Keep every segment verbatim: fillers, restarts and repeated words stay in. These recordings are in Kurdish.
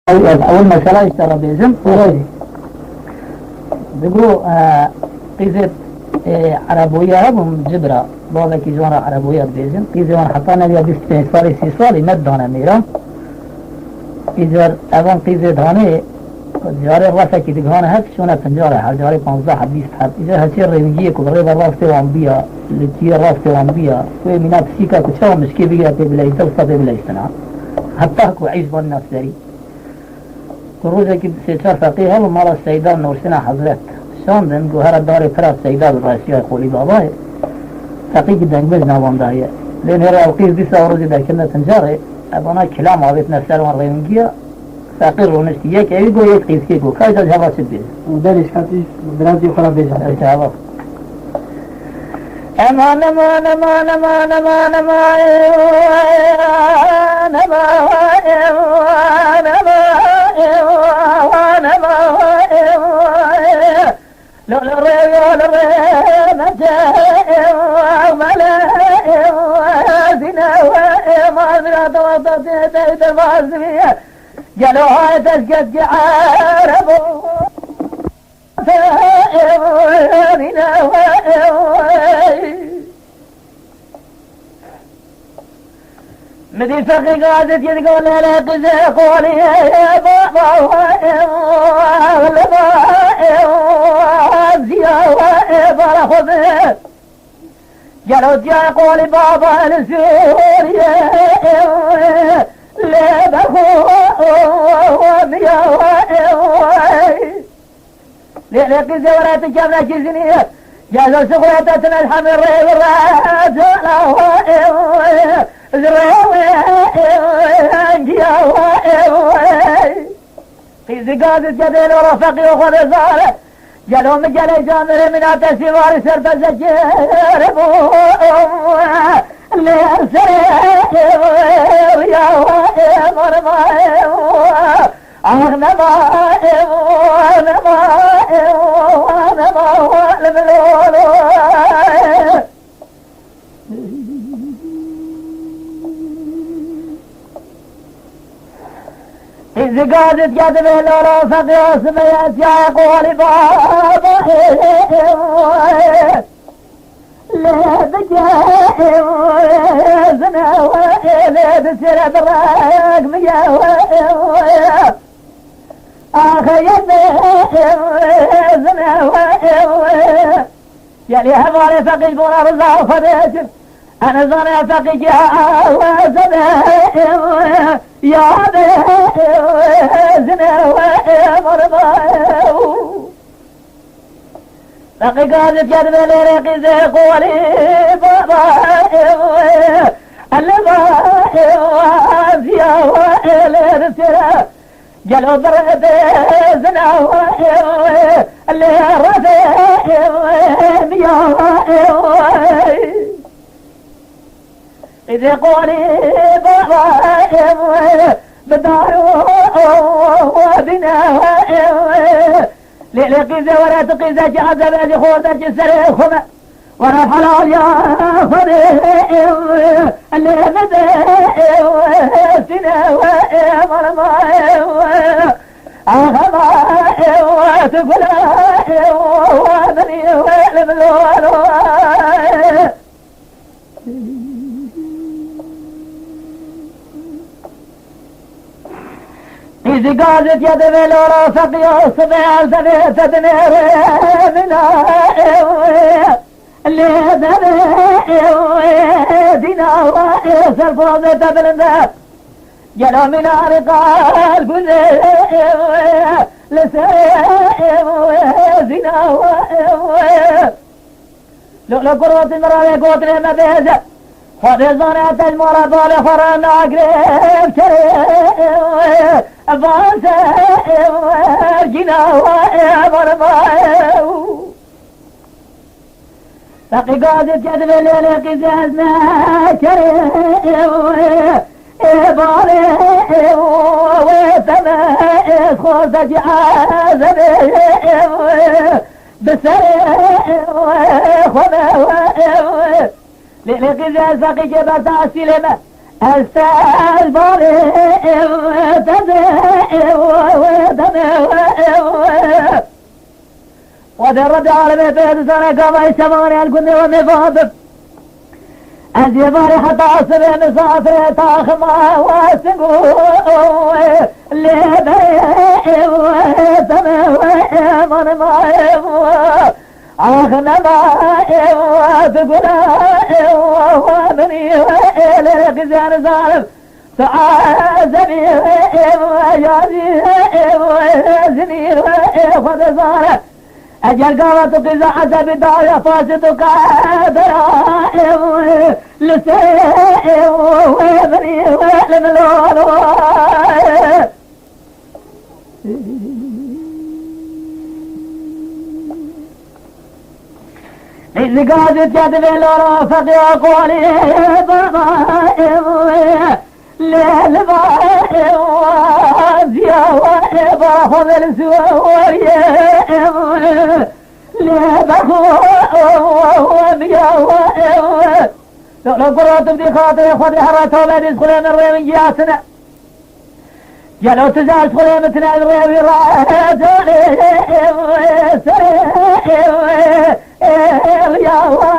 Ew, ew, ew mesela işte re bêjim, û rojî. Digo, e, qîzê, e, Ereboya hebûn Cibra, bavekî ji wan re Ereboya dibêjin. Qîzê wan heta neviya bîst pênc salî, sî salî me didane mêra. Îcar evan qîzê danê, carê refekî digihane hev, şûne pinca re, her carê panzdeh heb, bîst heb. Îcar heçê rêwîgiyê ku bi rê ve rastê wan biya, li tiyê rastê wan biya, wê mîna pisîka ku çawa mişkê bigire pê bileyşte, wisa pê bileyştina. Heta ku îş banîna serî. Ku rojekî sê çar feqî hebû mala Seyda Nûrsîna Hezret. Şandin ku here darê pira Seyda bi rasiya Xolî Babayê. Feqîkî dengbêj nav wan de heye. Lê nêra ew qîz dîsa ew rojê derkirine pincarê, evana kilam avêtine ser wan rêwingiya. Feqî rûniştî yek ewî got yek qîzkê got. Kayda ji heva çi dibêje? Belê ji xatir birazî xwe re bêje. Ji heva. Eman, eman, eman, eman, eman, eman, eman, eman, eman, eman, eman, eman, eman, lo, lo, re, yo, lo, re, me, ce, ew, mele, ew, zine, we, eman, zira, tawa, ta, te, te, te, vazmiye. Gelo, hay, tezket, ki, arabo. Min dî feqî gazet yê digo lele qizê qolî baba leba ziya bara xwe. Gelo diya qolî baba li Sûriye lê bexwe miya. Lê, lê qîzê were tu kevnekî jinî ye. Gelo ji xwe te tune hemî rê bi rê cala we, ji rê we, giya we. Qîzî gazî kedê lo refeqî xwe de zare. Gelo mi gelê canirê min a te sîvarî ser te zekir bû. Lê serê riya we, marma. Ah, nema, ew, nema, ew, nema, le, le, le, le. Îzî gazit kedime lolo feqî osme ya siyahê qolî baba, ew, ew. Lê bike, ew, zine we, lê di sire bi rek miye we, ew. Axe ye be, ew, zine we, ew. Yelî hevalê feqî bona riza Xwedê çin. Ene zane feqî ki awe zebe, ew. Ya be, ew, zine we, ew, morma, ew. Feqî gazî kedime lêrê qîzê qolî baba, ew, elê ba, ew, ziya wa, elê sira. Gelo birê zina wa, ew, lê rafê, ew, miya wa, ew. Qîzê qolî baba, ew, bi dar û bîne, ew. Lê, lê qîzê were tu qîzekî ezebe jî xortekî serê xwe me. Were helal ya Xwedê, ew. Lê bide, ew, sîne we, ew, merma, ew. Axema, ew, tu gula, ew, benî we, li bilolo. Îzî gazit ya devê lolo feqiyo sibê el devê te dinêre mina ew. Lê devê ew dîna wa ew serfozê te bilinde. Gelo mina rê qal guzê ew li ser ew zîna wa ew. Lolo kurotin miravê gotinê me bêje. Xwedê zane te ji mala balê xwe re nagirê kerê. Vanse ergîna we, ev arma ew. Feqî gazê kedivê lêlê qîzê ez ne kerê ew. Ê balê ew, wê teme ez xortekî ezebê ew. Bi serê ew, xwe me we ew. Lê, lê qîzê ez feqîkê berda esîlê me. Ez te ez barê ev, deme ev, deme ev. Xwedê Rebbê alemê pê dizane gavayê şevanê el gundê we mêvan bim. Ez ê barê heta sibê misafirê taxima we sing û lê berê ev, deme we ev, anima ev. Ax nema ev, digula ev, minî we lê qîzên zalim. Tu ezebî ev, yazî ev, zinî ev, xwe dizane. Eger gava tu qîza ezebî daye paşê tu qedera ev, li ser ev, minî we li milolo. Qîzî gazî kedivê lora feqîya qolî baba ev, lê li ba ev, ziya wa ê ba xwe li suwariyê ev, lê bexo biya wa ev. Lolo gura tu bidî xatirê Xwedê here tobe dî xulê min rêwin giyasine. Gelo tu ji ez xulê min tine rêwî re canê serê ya wa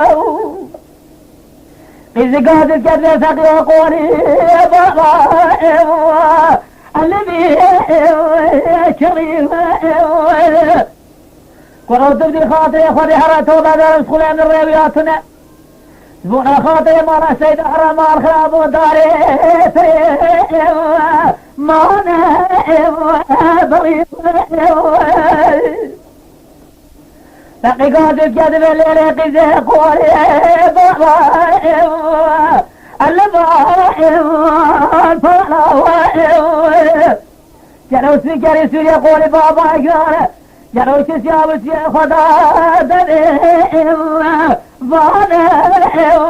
ev. Qîzî gazî kedivê feqîya qolî baba ev, elibî ev, kirî ev. Ku ew tu bidî xatirê Xwedê here tobe derim xulê min rêwî hatine. Ji bona xatirê mala Seyda here mal xirab û darê pirê mane ev, birî ev. Feqî gazî kedivê lêlê qîzê qolê baba ev, elba ev, pala ev. Gelo sîkerî Sûriyê qolî baba gare. Gelo şişya wişiyê xwe da devê ev, vane ev,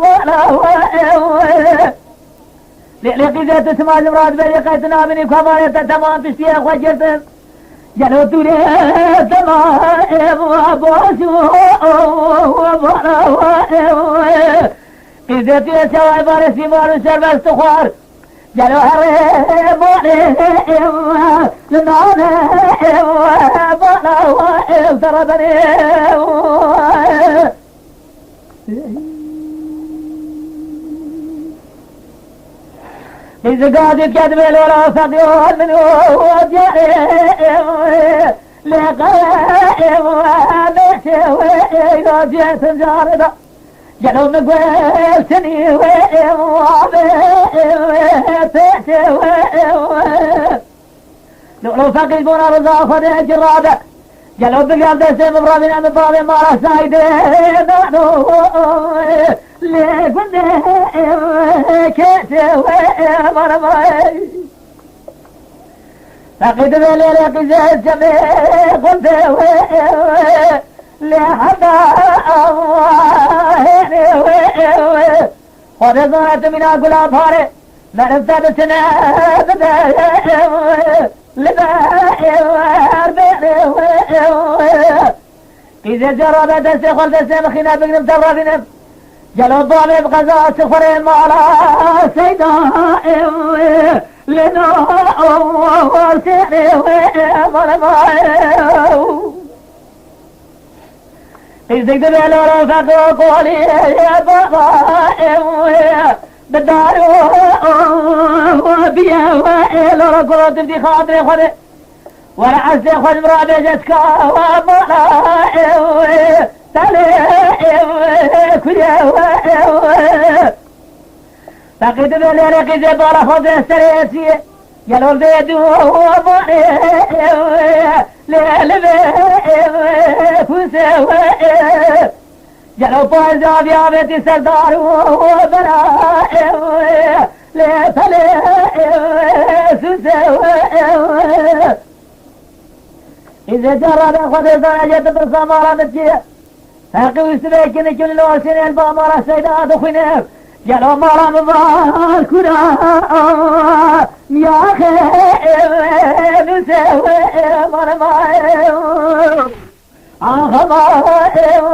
wala we ev. Lê, lê qîzê tu çima ji min re dibêjî qey tu nabînî ku hevalê te temam piştiyê xwe girtin? Gelo tu lê dema ev baş û wala we ev. Qîzê tu yê çawa ê barê sîmar û şerbest tu xwar? Gelo herê barê ev, li nane ev, bala we ev, terebenê ev. Qîzî gazî kedivê lora feqîyan min û diyarê ev, lê qere ev, bêşê wê ev, yo cê sincarê da. Gelo min guhêştinî wê ew avê ew pêşê wê ew. Lolo feqîr bona riza Xwedê cirabe. Gelo bigel destê min birabîne min bavê mala Seydê nano lê gundê ew kêşê wê ew arabay. Feqî divê lêlê qîzê cemê xulfê wê, lê hevda hênê wê. Xwedê zana tu mîna gula parê, meriv te bi tine bide, li ber bêrê wê. Qîzê cera be destê xwe li destê min xîne bigrim te revînim. Gelo bavê bi qeza sifirê mala Seyda ew, lê na ew sêrê wê mala ew. Qîzêk dibe lora feqo kolî baba ew, bi dar û biye wê lora kolo tu dî xatirê xwe de. Were eslê xwe ji min re bêje çika we mala ew, telê ew, kurê we ew. Feqî dibe lêrê qîzê bala xwe de serê çiyê. Gelo vê du mala ew, lê li vê ew, pûsê we ew. Gelo payîz avî avêtî serdar û bera ew, lê pelê ew, sûsê we ew. Îzê cara de Xwedê zana yê tu pirsa mala min çi ye. Heqî wî sibê kinî kinî li Osînê li ba mala Seyda dixwîne. Gelo mala min va kura, miyaxê ew, nûsê we ew, mala ma ew. Axa ma ew,